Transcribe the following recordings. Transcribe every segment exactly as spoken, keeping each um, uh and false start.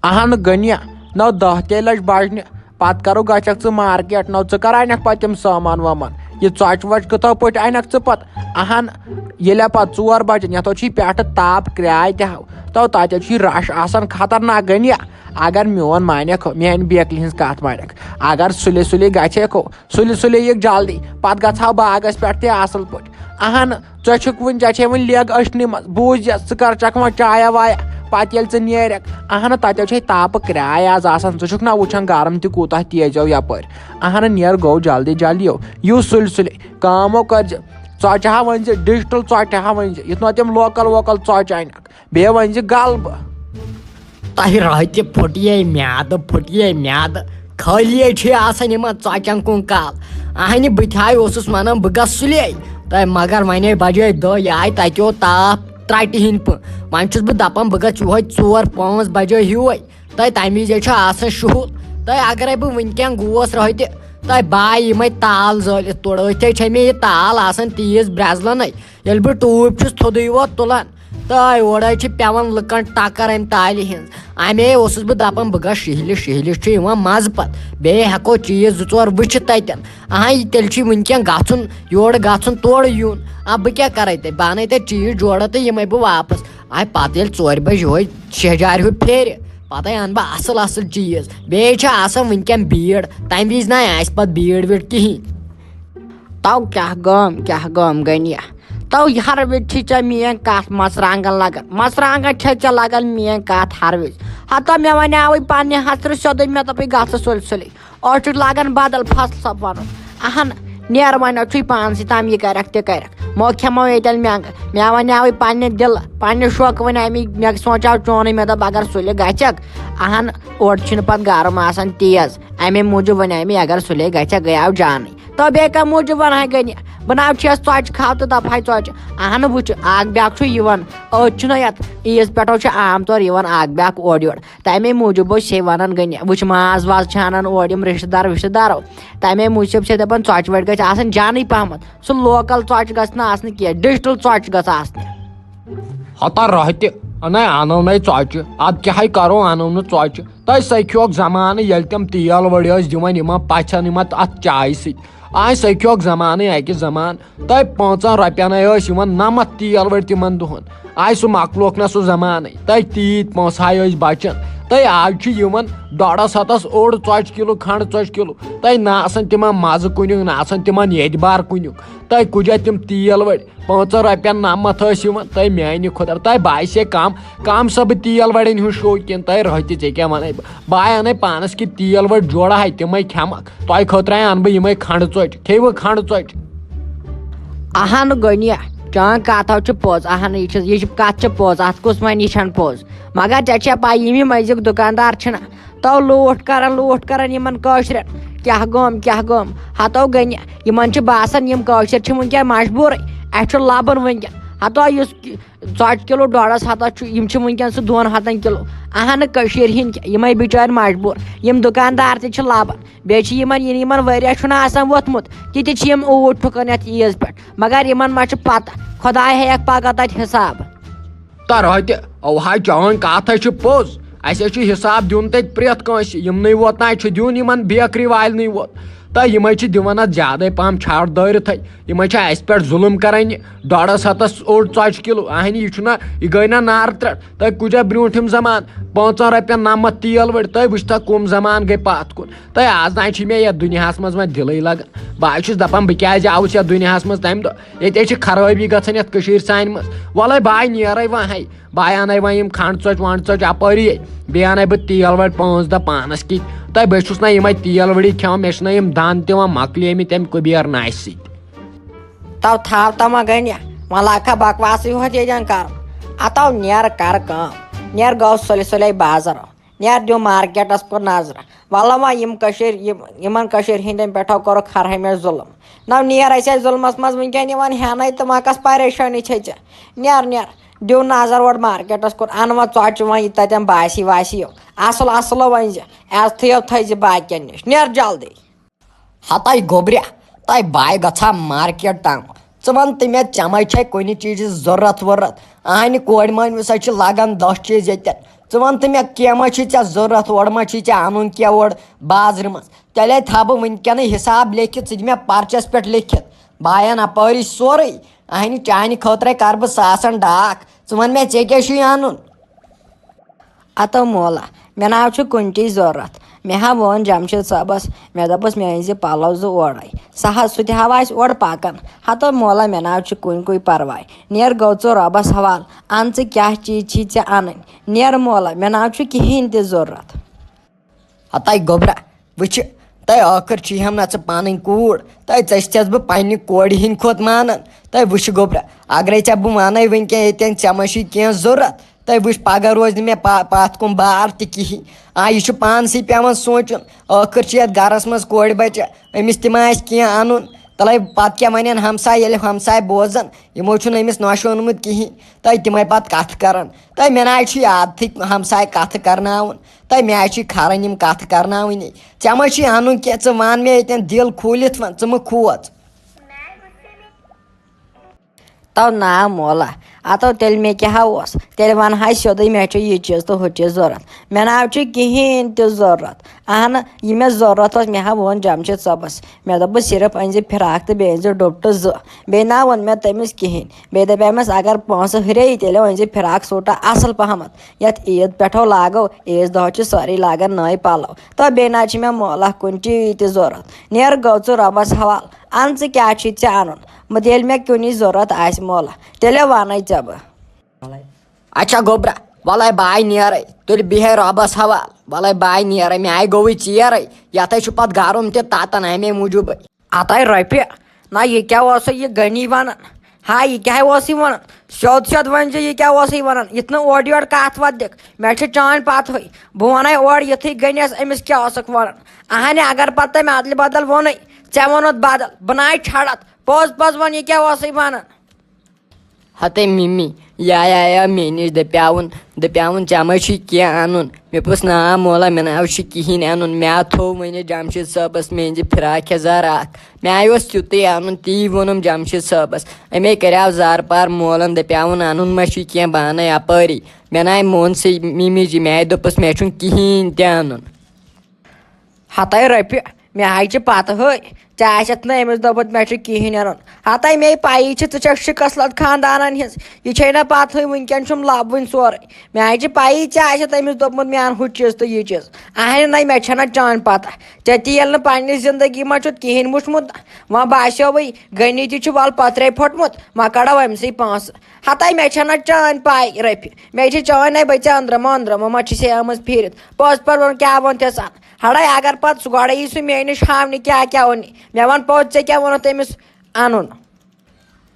اہن گٔنیہ، نو دہ تے لچھ بجنہِ۔ پتہٕ کرو گژھکھ ژٕ مارکیٹ، نو ژٕ کر انکھ پتہٕ تِم سامان وامان؟ یہِ ژۄچہِ وۄچہِ کِتھو پٲٹھۍ انکھ ژٕ پتہٕ؟ اہن، ییٚلہِ پتہٕ ژور بجن، یتھ چھُے پٮ۪ٹھٕ تاپھ کرٛاے تہِ ہاو، تو تتہِ چھُے رش آسان خطرناک گٔنیہ۔ اگر میون مانکھ، میانہِ بیکلہِ ہٕنٛز کتھ مانکھ، اگر سُلے سُلے گژھکھ، سُلہِ سُلہِ یِکھ جلدی، پتہٕ گژھہو باغس پٮ۪ٹھ تہِ اصل پٲٹھۍ۔ اہن، ژےٚ چھُکھ وُنہِ، ژےٚ چھے وُنہِ لیگ أچھنہِ منٛز، بوٗز یہِ، ژٕ کر چکھ وۄنۍ چایا وایا، پتہٕ ییٚلہِ ژٕ نیرکھ۔ اہن، تتٮ۪و چھے تاپہٕ کرٛاے آز آسان، ژٕ چھُکھ نہ وٕچھان گرم تہِ کوٗتاہ تیز یو یپٲرۍ۔ اہن، نیر گوٚو جلدی جلدی یو، یِیِو سُلہِ سُلہِ، کٲمو کٔرزِ۔ ژۄچہِ ہا ؤنزِ، ڈیجیٹل ژۄچہِ ہا ؤنزِ، یُتھ نہ تِم لوکل ووکل ژۄچہِ انکھ، بیٚیہِ ؤنزِ گلبہٕ۔ تۄہہِ راتہِ پھُٹیے میادٕ، پھُٹیے میادٕ۔ خٲلی چھُے آسان یِمن ژۄچن کُن کال۔ اہنہِ بہٕ تہِ ہاے اوسُس ونان بہٕ گژھٕ سُلے۔ تۄہہِ مگر ونے بجے دہ، یہِ آیہِ تتہِ اوت تاپھ ترٹہِ ہِنٛدۍ پٲٹھۍ۔ وۄنۍ چھُس بہٕ دپان بہٕ گژھٕ یُہے ژور پانٛژھ بجے ہیوٗے۔ تۄہہِ تمہِ وِزے چھُ آسان شُہُل۔ تۄہہِ اگرے بہٕ وٕنکٮ۪ن گوس راتہِ، تۄہہِ باے یِمے تال زٲلِتھ تورٕ۔ أتھے چھے مےٚ یہِ تال آسان تیٖژ برٛزلنے۔ ییٚلہِ بہٕ ٹوٗپۍ چھُس تھوٚدُے ووت تُلان، تہٕ اورے چھِ پٮ۪وان لُکن ٹکر امہِ تالہِ ہِنٛز۔ امے اوسُس بہٕ دپان بہٕ گژھٕ شِہلِس، شِہلِس چھُ یِوان مزٕ پتہٕ، بیٚیہِ ہٮ۪کو چیٖز زٕ ژور وٕچھِتھ تتٮ۪ن۔ اہاں، یہِ تیٚلہِ چھُے وٕنکٮ۪ن گژھُن، یورٕ گژھُن، تورٕ یُن۔ آ، بہٕ کیٛاہ کرے تتہِ؟ بہٕ انَے تتہِ چیٖز جوڑہ تہٕ یِمے بہٕ واپس۔ آے پتہٕ ییٚلہِ ژورِ بجہِ یِہوے شیٚہجارِ ہیوٗ پھیرِ، پتے انہٕ بہٕ اصل اصل چیٖز۔ بیٚیہِ چھِ آسان وٕنکٮ۪ن بیٖڑ، تمہِ وِزِ نہ آسہِ پتہٕ بیٖڑ ویٖڑ کہیٖنۍ۔ تو کیٛاہ گام، کیٛاہ گام گٔنیہ؟ تو ہر وِزِ چھِ ژےٚ میٲنۍ کتھ مرژٕوانٛگن لگان، مرژٕوانٛگن چھے ژےٚ لگان میٲنۍ کتھ ہر وِزِ۔ ہتو مےٚ ونیاوٕے پننہِ ہترٕ سیوٚدُے، مےٚ دوٚپُے گژھ ژٕ سُلہِ سُلے۔ أسۍ چھِ لاگان بدل فصل سپدُن۔ اہن، نیر وۄنۍ چھُے پانسٕے تام، یہِ کرکھ تہِ کرکھ، مہ کھٮ۪مو ییٚتٮ۪ن مٮ۪نٛگہٕ۔ مےٚ ونیاوٕے پننہِ دِلہٕ، پننہِ شوقہٕ ونیاے مےٚ، مےٚ سونٛچاو چونٕے، مےٚ دوٚپ اگر سُلہِ گژھکھ۔ اہن، اورٕ چھِنہٕ پتہٕ گرم آسان تیز، امے موٗجوٗب ونیاے مےٚ اگر سُلے گژھکھ، گٔیاو جانٕے۔ تو بیٚیہِ کَمہِ موٗجوٗب وَنہٕ ہا گٔنہِ؟ بہٕ نہ چھَس ژۄچہِ کھاو تہٕ دَپہٕ ہاے ژۄچہِ۔ اَہَن وٕچھ، اَکھ بیٛاکھ چھُ یِوان۔ أتھۍ چھُنہ یَتھ عیٖذ پٮ۪ٹھ چھُ عام طور یِوان اَکھ بیٛاکھ اورٕ یورٕ۔ تَمے موٗجوٗب ٲسۍ ہے وَنان گٔنہِ، وٕچھ ماز واز چھِ اَنان اورٕ یِم رِشتہٕ دارو۔ تَمے موٗجوٗب چھِ دَپان ژۄچہِ وۄچہِ گژھِ آسٕنۍ جانٕے پَہمَتھ۔ سُہ لوکَل ژۄچہِ گژھِ نہٕ آسٕنۍ کینٛہہ، ڈِجٹَل ژۄچہِ گژھِ آسنہِ۔ ہتا رۄہہِ تہِ، اَنے اَنو نے ژۄچہِ۔ اَدٕ کیٛاہ ہے کَرو، اَنو نہٕ ژۄچہِ۔ تۄہہِ سکھیوکھ زمانہٕ، ییٚلہِ تِم تیل ؤڑۍ ٲسۍ دِوان یِمن پژھٮ۪ن، یِمن اَتھ چایہِ سۭتۍ۔ آے سکھیوکھ زمانہٕ اَکہِ زمانہٕ۔ تۄہہِ پانٛژن رۄپین ٲسۍ یِوان نَمَتھ تیل ؤڑۍ تِمن دۄہن۔ آے سُہ مۄکلوکھ نہ سُہ زمانٕے۔ تۄہہِ تیٖتۍ پونٛسہٕ ہاے ٲسۍ بچان۔ تۄہہِ آز چھُ یِوان ڈۄڈس ہتس اوٚڑ ژۄچہِ کِلوٗ، کھنٛڈ ژۄچہِ کِلوٗ۔ تۄہہِ نہ آسان تِمن مزٕ کُنیُک، نہ آسان تِمن ییٚتہِ بار کُنیُک۔ تۄہہِ کُجا تِم تیل ؤڑۍ؟ پانٛژن رۄپین نَمَتھ ٲسۍ یِوان، تۄہہِ میانہِ خۄدا، تۄہہِ باسے کم، کم سا بہٕ تیل وڑٮ۪ن ہُنٛد شوقیٖن، تۄہہِ رٲتہِ ژےٚ کیٛاہ وَنَے بہٕ؟ بہٕ آے اَنَے پانَس کِتۍ تیل وڑۍ جوڑا ہے، تِمَے کھٮ۪مَکھ۔ تۄہہِ خٲطرٕ آے اَنہٕ بہٕ یِمَے کھنٛڈٕ ژۄچہِ، کھیٚیِوٕ کھنٛڈٕ ژۄچہِ؟ اہن گۄنیا، چٲنۍ کَتھ ہا چھِ پوٚز، اہن یہِ چھِ، یہِ چھِ کَتھ چھِ پوٚز، اَتھ کُس وَنہِ یہِ چھَنہٕ پوٚز؟ مگر ژےٚ چھےٚ پَے، یِم یِم أزیُک دُکاندار چھِنہ، تو لوٗٹھ کران، لوٗٹھ کران یِمن کٲشرٮ۪ن۔ کیٛاہ گوٚم، کیٛاہ گوٚم؟ ہتو گٔنہِ، یِمن چھُ باسان، یِم کٲشِر چھِ وٕنکٮ۪ن مجبوٗرٕے، اَسہِ چھُ لبُن وٕنکٮ۪ن۔ ہتو یُس ژۄچہِ کِلوٗ ڈۄڈس ہتس چھُ، یِم چھِ وٕنکٮ۪ن سُہ دۄن ہتن کِلوٗ۔ اہنہٕ، کٔشیٖرِ ہِنٛدۍ کیٛاہ، یِمے بِچٲرۍ مجبوٗر۔ یِم دُکاندار تہِ چھِ لبان، بیٚیہِ چھِ یِمن، یِنہٕ یِمن ؤریس چھُنہٕ آسان ووٚتھمُت، تہِ تہِ چھِ یِم اوٗرۍ ٹھُکان یتھ عیٖز پٮ۪ٹھ۔ مگر یِمن ما چھِ پتہ، خۄداے ہیٚکھ پگاہ تتہِ حساب۔ تہٕ رۄتہِ، اوہا چٲنۍ کتھ ہے چھِ پوٚز۔ اسہِ ہے چھُ حساب دیُن تتہِ پرٛٮ۪تھ کٲنٛسہِ۔ یِمنٕے ووت نہ، اسہِ چھُ دیُن یِمن بیکری والنٕے ووت۔ تہٕ یِمے چھِ دِوان اتھ زیادے پہم چھڑ دٲرِتھے۔ یِمے چھِ اسہِ پٮ۪ٹھ ظُلُم کران۔ یہِ ڈۄڈس ہتس اوٚڑ ژۄچہِ کِلوٗ، اہنہِ، یہِ چھُنہ، یہِ گٔے نہ نارٕ ترٛٹھ۔ تۄہہِ کُجا برٛونٛٹھِم زمان؟ پانٛژن رۄپین نمتھ تیل ؤڑۍ۔ تۄہہِ وٕچھتھا کُم زمان گٔے پتھ کُن؟ تہٕ آز تام چھُ مےٚ یتھ دُنیاہس منٛز وۄنۍ دِلٕے لگان۔ بہٕ ہا چھُس دپان، بہٕ کیازِ آوُس یتھ دُنیاہس منٛز تمہِ دۄہ؟ ییٚتہِ ہے چھِ خرٲبی گژھان یتھ کٔشیٖرِ سانہِ منٛز۔ وَلَے بہٕ ہا نیرَے وۄنۍ ہے۔ بہٕ ہا اَنَے وۄنۍ یِم کھنٛڈ ژۄچہِ ونٛڈ ژۄچہِ اپٲری۔ بیٚیہِ اَنَے بہٕ تیل وَڑِ پانٛژھ دَہ پانَس کِتۍ۔ تہٕ بہٕ چھُس نہ یِمَے تیل وَڑی کھٮ۪وان، مےٚ چھِنہ یِم دَنٛد تہِ وۄنۍ مۄکلیمٕتۍ تَمہِ کُبیر ناسہِ سۭتۍ۔ تو تھاو تما گٔنڈیا، وۄنۍ لاگکھا بکواسٕے ہوت ییٚتٮ۪ن کرُن۔ اتو نیر کر کٲم، نیر گوٚو سُلہِ سُلے بازر۔ نیر دیو مارکیٹس کُن نظرہ۔ ولہ وۄنۍ یِم کٔشیٖرِ، یِم، یِمن کٔشیٖرِ ہٕنٛدٮ۪ن پٮ۪ٹھو کوٚرُکھ ہر ہمیشہٕ ظُلم۔ نو نیر، اسہِ آسہِ ظُلمس منٛز وٕنکٮ۪ن یِوان ہٮ۪نَے، تہٕ وۄنۍ کۄس پریشٲنی چھے ژےٚ؟ نیر، نیر، دیو نظر اورٕ مارکیٹس کُن، ان وۄنۍ ژۄچہِ وۄنۍ یہِ تتٮ۪ن باسی واسی یو۔ اصل اصل ؤنۍ زِ، عزتھٕے یو تھٲیزِ باقین نِش۔ نیر جلدی۔ ہتاے گوٚبریا، تۄہہِ باے گژھا مارکیٹ تام۔ ژٕ وَن تہٕ مےٚ، ژےٚ ما چھے کُنہِ چیٖزٕچ ضروٗرت ووٗرت؟ اہنہِ کورِ مٲنۍ وٕسا چھِ لگان دَہ چیٖز ییٚتٮ۪ن۔ ژٕ وَن تہٕ مےٚ، کینٛہہ ما چھُے ژےٚ ضوٚرَتھ؟ اورٕ ما چھُے ژےٚ اَنُن کینٛہہ اورٕ بازرٕ منٛز؟ تیٚلے تھاو بہٕ وٕنکیٚنٕے حِساب لیکھِتھ، ژٕ دِ مےٚ پرچس پٮ۪ٹھ لیکھِتھ۔ بایَن اَپٲری سورُے، اَہنہِ چانہِ خٲطرَے کَرٕ بہٕ ساسَن ڈاکھ۔ ژٕ وَن مےٚ، ژےٚ کیٛاہ چھُے اَنُن؟ ہتو مولا، مےٚ نہ حظ چھُ کُنہِ چیٖز ضوٚرَتھ۔ مےٚ ہا ووٚن جمشید صٲبَس، مےٚ دوٚپُس، مےٚ أنۍ زِ پَلو زٕ اورَے۔ سُہ حظ، سُہ تہِ ہا آسہِ اورٕ پَکان۔ ہتو مولا، مےٚ نہ حظ چھُ کُنہِ کُے پَرواے۔ نیر گوٚو ژٕ رۄبَس حوال، اَن ژٕ کیٛاہ چیٖز چھی ژےٚ اَنٕنۍ۔ نیر مولا، مےٚ نہ حظ چھُ کِہیٖنۍ تہِ ضوٚرَتھ۔ ہتاے گوٚبرا، وٕچھِ، تۄہہِ ٲخٕر چھِ ہم نہ ژٕ پنٕنۍ کوٗر، تۄہہِ ژٔسۍ چھَس بہٕ پننہِ کورِ ہِنٛدۍ کھۄتہٕ مانان۔ تۄہہِ وٕچھِ گوٚبرا، اگرے ژےٚ بہٕ وَنَے وٕنکٮ۪ن ییٚتٮ۪ن ژےٚ ما چھُے کینٛہہ ضوٚرَتھ، تۄہہِ وٕچھ، پگاہ روزِ نہٕ مےٚ پا-، پَتھ کُن بار تہِ کِہیٖنۍ۔ آ، یہِ چھُ پانسٕے پٮ۪وان سونٛچُن، ٲخٕر چھِ یَتھ گَرَس منٛز کورِ بَچہِ، أمِس تہِ ما آسہِ کینٛہہ اَنُن۔ تَلَے پَتہٕ کیٛاہ وَنن ہمساے، ییٚلہِ ہمساے بوزَن، یِمو چھُنہٕ أمِس نۄشہِ اوٚنمُت کِہیٖنۍ، تۄہہِ تِمَے پَتہٕ کَتھٕ کَرَن۔ تۄہہِ مےٚ نہ حظ چھُ یادتھٕے ہمساے کَتھٕ کَرناوُن۔ تۄہہِ مےٚ حظ چھِ کھران یِم کَتھٕ کَرناوٕنی۔ ژےٚ ما چھُے اَنُن کینٛہہ؟ ژٕ وَن مےٚ ییٚتٮ۪ن دِل کھوٗلِتھ وَن، ژٕ مہٕ کھوژ۔ تو نا مولا، اتو تیٚلہِ مےٚ کیٛاہ اوس؟ تیٚلہِ وَنہٕ ہا سیوٚدُے، مےٚ چھُ یہِ چیٖز تہٕ ہُہ چیٖز ضوٚرَتھ۔ مےٚ نہ حظ چھُ کِہیٖنۍ تہِ ضوٚرَتھ۔ اہنہٕ، یہِ مےٚ ضوٚرَتھ اوس، مےٚ ہا ووٚن جمشید صٲبَس۔ مےٚ دوٚپُس، صرف أنۍ زِ فراق تہٕ بیٚیہِ أنۍ زِ ڈُپٹہٕ زٕ۔ بیٚیہِ نہ ووٚن مےٚ تٔمِس کِہیٖنۍ۔ بیٚیہِ دَپیٛامَس، اگر پونٛسہٕ ہُرے، تیٚلہِ أنۍ زِ فراق سوٗٹا اَصٕل پَہمَتھ۔ یَتھ عیٖد پٮ۪ٹھو لاگو، عیٖذ دۄہ چھِ سٲری لاگان نٔے پَلو۔ تہٕ بیٚیہِ نہ حظ چھِ مےٚ مولہ کُنہِ چیٖز تہِ ضوٚرَتھ۔ نیر گوٚو ژٕ رۄبَس حوال، اَن ژٕ کیٛاہ چھُے ژےٚ اَنُن؟ مہٕ تیٚلہِ مےٚ کُنِچ ضوٚرَتھ آسہِ مولہ، تیٚلہِ وَنَے ژےٚ بہٕ۔ اچھا گوٚبرا، وَلَے بہٕ آے نیرَے، تُلہِ بیٚہے رۄبَس حوال، وَلَے بہٕ آے نیرَے، مےٚ آے گوٚوُے ژیر، یَتَے چھُ پَتہٕ گَرُم تہِ تَتان اَمے موٗجوٗبٕے۔ اَتَے رۄپیہِ، نہ یہِ کیٛاہ اوسُے یہِ غنی وَنان؟ ہا، یہِ کیٛاہ اوسُے وَنان؟ سیوٚد سیوٚد ؤنۍ زِ، یہِ کیٛاہ اوسُے وَنان؟ یِتھ نہٕ اورٕ یورٕ کَتھ وَتھ دِکھ۔ مےٚ چھِ چٲنۍ پَتہٕے۔ بہٕ وَنَے اورٕ یِتھُے غنیَس، أمِس کیٛاہ اوسُکھ وَنان۔ اَہَنہِ، اگر پَتہٕ تٔمۍ اَدلہِ بدل ووٚنُے، ژےٚ ووٚنُتھ بدل، بہٕ نَے چھَڑَتھ۔ پوٚز پوٚز وَن، یہِ کیٛاہ اوسُے وَنان؟ ہتے مِمی، یا یا یا مےٚ نِش دَپیاوُن، دَپیاوُن، "ژےٚ ما چھُے کینٛہہ اَنُن؟" مےٚ پوٚس، "نا مولا، مےٚ نہ حظ چھُ کِہیٖنۍ اَنُن۔ مےٚ ہا تھوٚو وۄنۍ جمشید صٲبَس مےٚ أنۍ زِ فراق یَزار اَکھ۔ مےٚ ہا اوس تیُتُے اَنُن، تی ووٚنُم جمشید صٲبَس۔" أمے کَریو زارٕ پار مولَن، دَپیاوُن، "اَنُن ما چھُے کینٛہہ، بہٕ اَنَے اَپٲری۔" مےٚ نہ مونسٕے مِمی جی، مےٚ ہا دوٚپُس، "مےٚ چھُنہٕ کِہیٖنۍ تہِ اَنُن۔" ہتے رۄپیہِ، مےٚ ہاے چھِ پتہٕ ہٕے، ژےٚ آسٮ۪تھ نہٕ أمِس دوٚپمُت مےٚ چھُ کِہیٖنۍ اَنُن۔ ہتے مے پَیی چھِ ژٕ چھَکھ شِکَس لَد خاندانَن ہِنٛز، یہِ چھے نہ پتہٕ ہٕے، وٕنکٮ۪ن چھُم لَب وٕنۍ سورُے۔ مےٚ ہاے چھِ پَیی ژےٚ آسٮ۪تھ أمِس دوٚپمُت مےٚ اَن ہُہ چیٖز تہٕ یہِ چیٖز۔ اَہنہِ نَے، مےٚ چھَنہ چٲنۍ پتہ، ژےٚ تہِ ییٚلہِ نہٕ پنٛنہِ زندگی منٛز چھُتھ کِہیٖنۍ وٕچھمُت، وۄنۍ باسیووٕے غنی تہِ چھُ وَل پترے پھوٚٹمُت، وۄنۍ کَڑو أمۍ سٕے پونٛسہٕ۔ ہتے مےٚ چھَنہ چٲنۍ پَے رۄپیہِ، مےٚ چھِ چٲنۍ نَے بٔچہِ أنٛدرَمہٕ أنٛدرَمہٕ ما چھِ سے آمٕژ پھیٖرِتھ۔ پوٚز پٲٹھۍ ووٚن، کیٛاہ ووٚن تِس اَن؟ ہڑے اگر پتہٕ سُہ گۄڈَے یی سُہ مےٚ نِش ہاونہِ کیٛاہ کیٛاہ اوٚن۔ مےٚ وَن پوٚز، ژےٚ کیٛاہ ووٚنُتھ تٔمِس اَنُن؟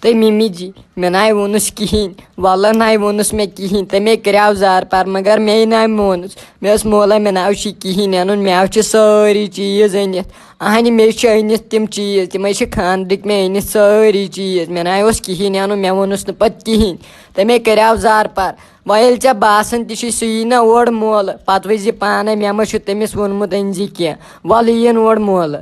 تہٕ مِمی جی، مےٚ نَے ووٚنُس کِہیٖنۍ، وَلہٕ نَے ووٚنُس مےٚ کِہیٖنۍ، تَمے کَریو زارٕ پار، مگر مے نَے مونُس۔ مےٚ ٲس مولہ، مےٚ نَے چھُے کِہیٖنۍ اَنُن، مےٚ چھِ سٲری چیٖز أنِتھ۔ اَہنہِ، مے چھِ أنِتھ تِم چیٖز، تِمَے چھِ خانٛدرٕکۍ مے أنِتھ سٲری چیٖز، مےٚ نَے اوس کِہیٖنۍ اَنُن، مےٚ ووٚنُس نہٕ پَتہٕ کِہیٖنۍ، تَمے کَریو زارٕ پار۔ وۄنۍ ییٚلہِ ژےٚ باسان تہِ چھُے سُہ یی نہ اورٕ مولہٕ، پَتہٕ وٕچھ زِ پانَے، مےٚ ما چھُ تٔمِس ووٚنمُت أنۍ زِ کینٛہہ، وَلہٕ یِیِن اورٕ مولہٕ۔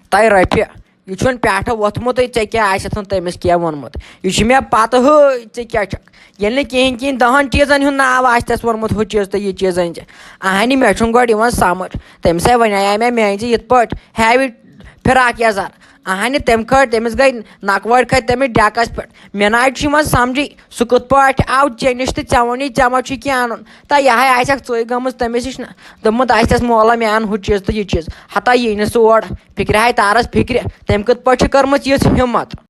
تۄہہِ رۄپیہِ، یہِ چھُنہٕ پٮ۪ٹھٕ ووٚتھمُتٕے، ژےٚ کیٛاہ آسٮ۪تھ نہٕ تٔمِس کینٛہہ ووٚنمُت؟ یہِ چھُ مےٚ پَتہٕ ہٕے، ژٕ کیٛاہ چھَکھ؟ ییٚلہِ نہٕ کِہیٖنۍ کِہیٖنۍ دَہَن چیٖزَن ہُنٛد ناو آسہِ تَس ووٚنمُت، ہُہ چیٖز تہٕ یہِ چیٖز أنۍ زِ۔ اَہنہِ، مےٚ چھُنہٕ گۄڈٕ یِوان سَمٕجھ۔ تٔمِس ہے وَنیٛاے مےٚ، مےٚ أنۍ زِ یِتھ پٲٹھۍ ہیوی فِراک یَزار۔ اَہنہِ، تٔمۍ کھٲج، تٔمِس گٔے نَکوٲرۍ کھٔتۍ تٔمِس ڈٮ۪کَس پٮ۪ٹھ۔ مےٚ نہ حظ چھُ یِوان سَمجھٕے، سُہ کِتھ پٲٹھۍ آو ژےٚ نِش تہٕ ژےٚ ووٚنُے ژےٚ ما چھُے کینٛہہ اَنُن۔ تہٕ یہِ ہَے آسٮ۪کھ ژٕے گٔمٕژ تٔمِس نِش نہ۔ دوٚپمُت آسہِ تَس، "مولا، مےٚ اَن ہُہ چیٖز تہٕ یہِ چیٖز۔" ہتا یی نہٕ سُہ اورٕ۔ فِکرِ ہاے تارَس فِکرِ، تٔمۍ کِتھ پٲٹھۍ چھِ کٔرمٕژ یِژھ ہِمت؟